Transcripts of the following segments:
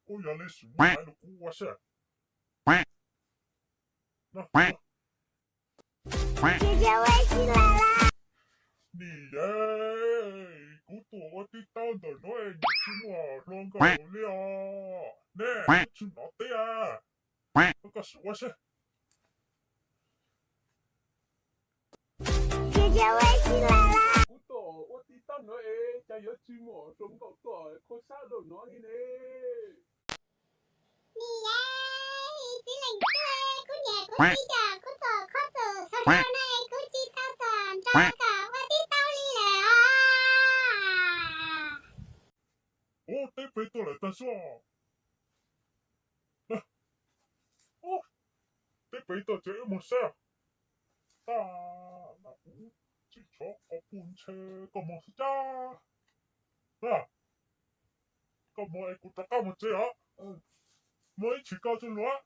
Kuv yog li sim muab hais rau kuv ua seb. Nim, kuv tuaj ua tib taub ntawm no es nim tsis muaj hluas nkauj li os. Nej tsis hnov teb a? Koj sim ua seb. Kuv tuaj ua tib taub no es cas yuav tsis muaj hluas nkauj tuaj kho sab rau no li ne. Nim, txiv leej twg, kuv niam kuv txiv cas kuv tuaj khob txwm xaus rau no kuv tsis tau tuaj nrog koj ua tib taub li lawm os. Ub, teb pem tuaj lawm tag xwb. Ub, teb pem tuaj ces wb mus saib. Tab sis kuv tsis tshov qhov pug ntshe koj mus xwb cas. Koj mus es kuv rov qab mus tsev os. Muaj ib chim koj txuj lus.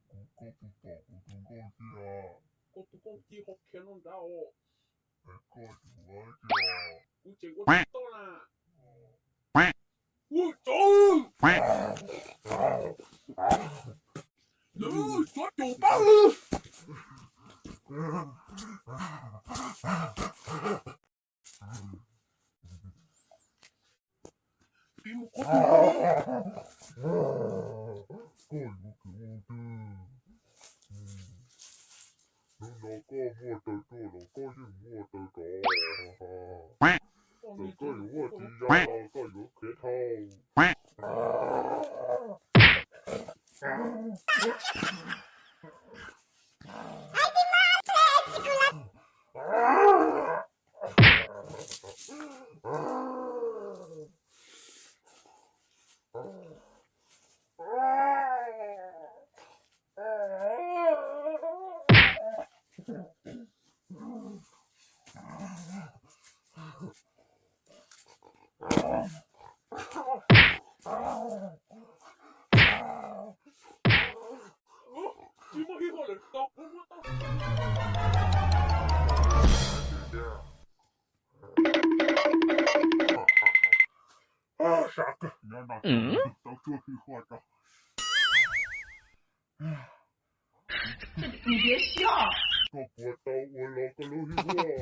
Kuv, koj puas pom kuv tus nkauj ci os? Koj tus nkauj ci ho khiav no nrad os. Es koj tseem ua tiag? Kuv tseem ua tsis tau na. Ua tau. Lawv xov caum pab. Koj yuav kov ua twg? Hnub no koj muaj taw tuaj los koj yeej muaj taw rov. Txawm koj yuav muaj tsis yog los koj yuav khiav dhau. Sam kawg, nyob no tau tsuag hwj huaj tso. Koj puas tau ua los koj lub hwj huaj?